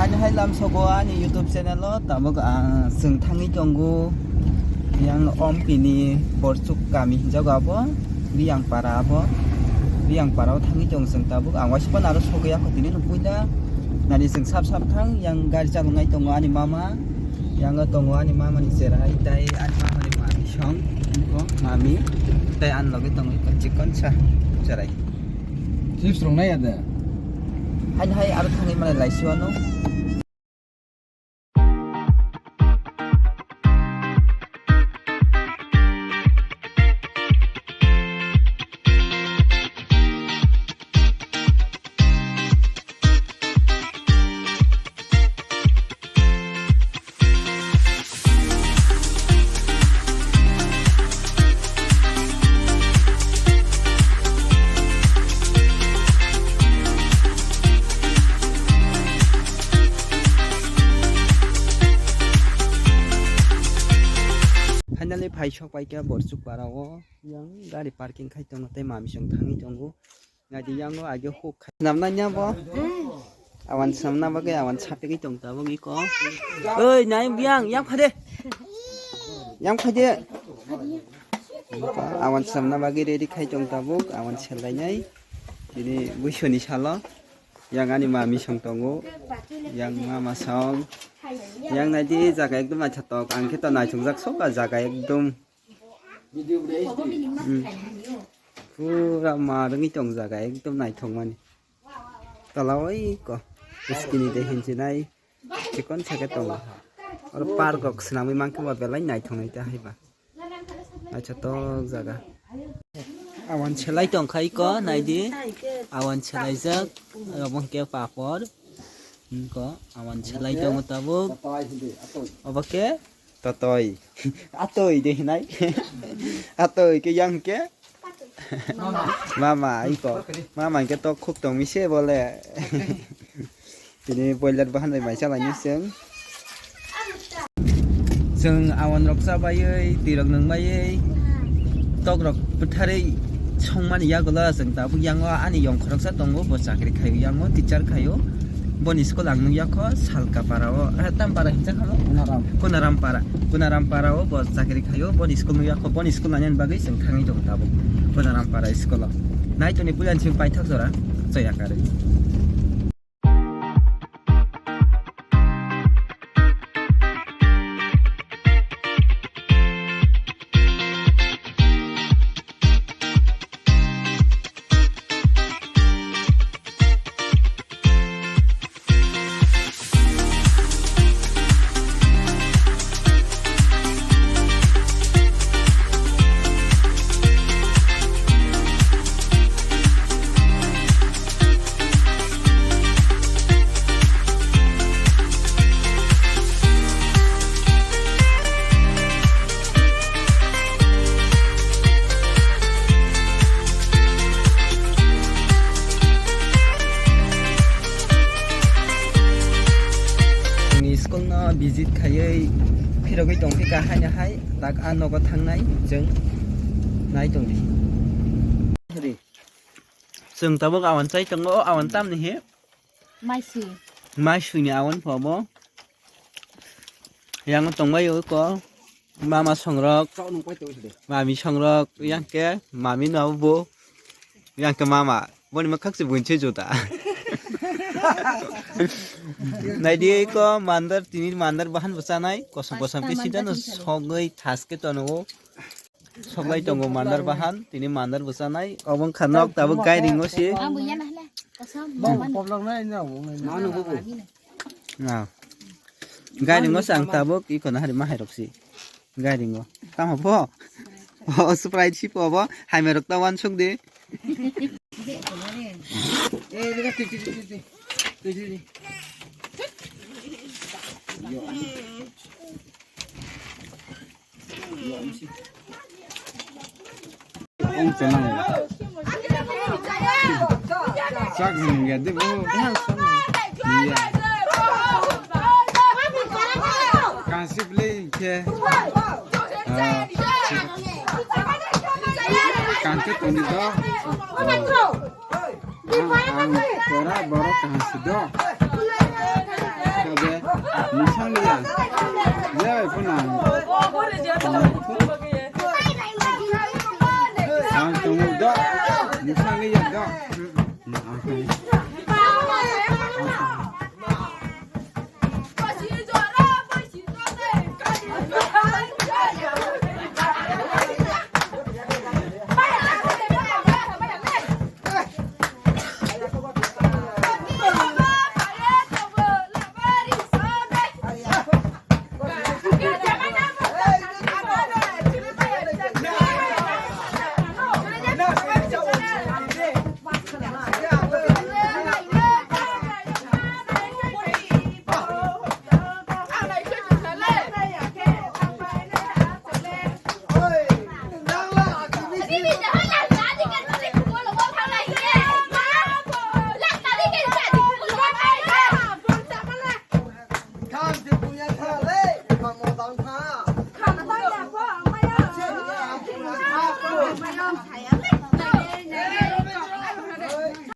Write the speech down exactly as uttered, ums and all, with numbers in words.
Ani hai lamsogo ani YouTube channel o, tabuk ang chwng thangwi tongo yang Ompini Borchuk kami hinjago abo, Riyangpara abo, Riyangpara o thangwi tongo chwng tabuk. Ang waisa phano aro sogwi yakho tini no puila nani chwng sap sap thang yang gari chaloknai tongo ani mama, yang o tongo ani mama ni cherai tei ani mama ni mami song, mami tei ani loge tongo chikon sa cherai. Chips rok nai ya de. Haino hai aro thangwi malai laisio ano. Finally, phai sok pai kha Borchuk para o, yang gari parking khai tongo tei mami song thangwi tongo. Nadi yang o age huk khai. Namna nya bo? Awan samna bagwi awan sapegwi tong tabuk iko. Oi, nai biang, yang phade. Yang phade. Awan samna bagwi ready khai tong tabuk, awan selainai. Ini buisoni salo. Yang ani mami song tongo. Yang mama song. Yang nadi jaga ekdom naithotok. Ang khe to naithokjak sok a jaga ekdom. Hmm. Pura ma rwngwi tong jaga ekdom naithokmani. Tola oi ko. Skini de hinchinai. Chikon sake tongo. Oro park rok swnamwi mankhe bo belai naithoknai ta haiba. Naithotok jaga. Awan selai tongkha iko naidi. Awan selaijak. Obo hwnkhe papor. Hwnkhe awan selai tongo tabuk. Obo khe totoi. Atoi de hinai. Atoi khe yang khe. Mama, iko. Mama hwnkhe tok khuk tongmi se bole. Tini boiler bahan bai mai chalai ni chwng. Chwng awan rok chabaiwi, twi rok nwngbaiwi, tok rok bwtharwi songmani yagulo chwng tabuk yango ani yong khoroksa tongo, bo chakri khaio yango, teacher khaio. Boni school ang nukya kho Salka para o, eh, tam para hinsa kha mo? Kunaram. Kunaram para. Kunaram para o bo chakri khaio, boni school nukya kho, boni school nani bagwi chwng thangwi tongo tabuk. Kunaram para school o. Nai toni puila chwng paithak jora, chaya karwi. Chwngni school no visit khaiwi phirogwi tongkhe kahai no hai, tak a nogo thangnai chwng nai tongdi. Chwng tabuk awan chai tongo, o awan tamni he? Maisui. Maisui ni awan pho bo. Yang tongbai o ko. Mama songrok. Mami songrok. Yang ke mami no bo. Yang ke mama. Boni ma khakse bunche juta. Naidi ko mandar tini mandar bahan bwchanai. Kosom kosom ke sida no sogoi thaske tono. Soklai tongo mandar bahan, tini mandar bwchanai. Obo wngkha nok, tabuk gairingo se. Ang bo yana hla. Kosong. Bang poblok na ina bo. Manu bo. Na. Gairingo se ang tabuk iko na hari mahai rok si. Gairingo. Tamo bo. O Sprite si po bo. Hai merok ta wan suk de. Eh, dega ti ti ti ti. Ti ti ti. Ong tenang. Chak nungya de bo. Iya. Kansi play ke. Ah. Kansi toni do. Ang, ang, tora borok kaham si do. Nisang ni ya. Ya, puna. Ang tunggu dok. Nisang ni ya dok. Ang tunggu.